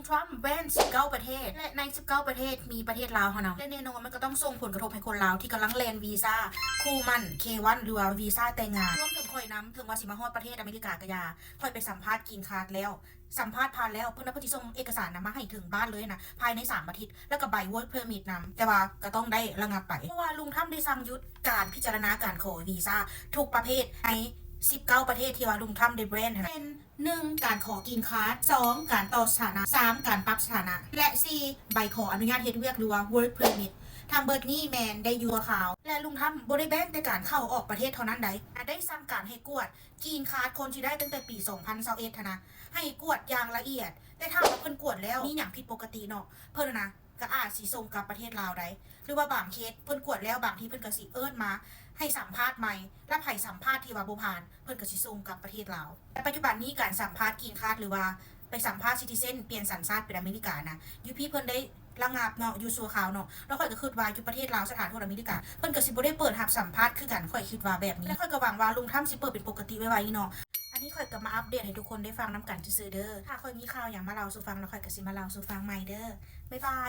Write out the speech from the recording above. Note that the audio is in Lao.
Trump ແບນສິບເກົ້າປະເທດ ແລະ ໃນສິບເກົ້າປະເທດມີປະເທດລາວເຮົານຳ ແລະ ແນ່ນອນມັນກໍຕ້ອງສົ່ງຜົນກະທົບໃຫ້ຄົນລາວທີ່ກຳລັງແລ່ນວີຊາຄູ່ໝັ້ນ ເຄວັນ ຫຼືວ່າວີຊາແຕ່ງງານ ລວມເຖິງຂ້ອຍນຳ. ເຖິງວ່າຊິມາຮອດປະເທດອາເມລິກາກໍຢ່າ ຂ້ອຍໄປສຳພາດ Green Card ແລ້ວ ສຳພາດຜ່ານແລ້ວ ເພິ່ນວ່າເພິ່ນຊິສົ່ງເອກະສານນຳມາໃຫ້ເຖິງບ້ານເລີຍນະ ພາຍໃນສາມອາທິດ ແລ້ວກໍໃບ Work Permit ນຳ ແຕ່ວ່າກໍຕ້ອງໄດ້ລະງັບໄປ ເພາະວ່າລຸງທຳໄດ້ສັ່ງຢຸດການພິຈາລະນາການຂໍວີຊາທຸກປະເພດໃນສິບເກົ້າປະເທດທີ່ວ່າລຸງທຳໄດ້ແບນຫັ້ນນະ ເປັນ ໜຶ່ງ ການຂໍ Green Card ສອງ ການຕໍ່ສະຖານະ ສາມ ການປັບສະຖານະ ແລະ ສີ່ ໃບຂໍອະນຸຍາດເຮັດວຽກ ຫຼືວ່າ Work Permit. ທັງເບິດນີ້ແມ່ນໄດ້ຢູ່ຊົ່ວຄາວ ແລະ ລຸງທຳບໍ່ໄດ້ແບນແຕ່ການເຂົ້າອອກປະເທດເທົ່ານັ້ນໃດ ແລະ ໄດ້ສັ່ງການໃຫ້ກວດ Green Card ຄົນທີ່ໄດ້ຕັ້ງແຕ່ປີສອງພັນຊາວເອັດຫັ້ນນະ ໃຫ້ກວດຢ່າງລະອຽດ ແຕ່ຖ້າວ່າເພິ່ນກວດແລ້ວມີຫຍັງຜິດປົກກະຕິເນາະ ເພິ່ນນະ ກໍອາດຊິສົ່ງກັບປະເທດລາວໄດ້ ຫຼືວ່າບາງເຄສເພິ່ນກວດແລ້ວ ບາງທີເພິ່ນກໍຊິເອີ້ນມາໃຫ້ສຳພາດໃໝ່ ແລະ ໃຜສຳພາດທີ່ວ່າບໍ່ຜ່ານ ເພິ່ນກໍຊິສົ່ງກັບປະເທດລາວ. ແຕ່ປັດຈຸບັນນີ້ການສຳພາດ Green Card ຫຼືວ່າໄປສຳພາດ Citizen ປ່ຽນສັນຊາດເປັນອາເມລິການະ ຢູ່ພີ້ເພິ່ນໄດ້ລະງັບເນາະ ຢູ່ຊົ່ວຄາວເນາະ ແລ້ວຂ້ອຍກໍຄິດວ່າຢູ່ປະເທດລາວ ສະຖານທູດອາເມລິກາ ເພິ່ນກໍຊິບໍ່ໄດ້ເປີດຮັບສຳພາດຄືກັນ ຂ້ອຍຄິດວ່າແບບນີ້ ແລະ ຂ້ອຍກໍຫວັງວ່າລຸງທຳຊິເປີດເປັນປົກກະຕິໄວໆນີ້ເນາະ. ອັນນີ້ຂ້ອຍກໍມາອັບເດດໃຫ້ທຸກຄົນໄດ້ຟັງນຳກັນຊື່ໆເດີ ຖ້າຂ້ອຍມີຂ່າວຫຍັງມາເລົ່າສູ່ຟັງ ແລ້ວຂ້ອຍກໍຊິມາເລົ່າສູ່ຟັງໃໝ່ເດີ ບາຍບາຍ.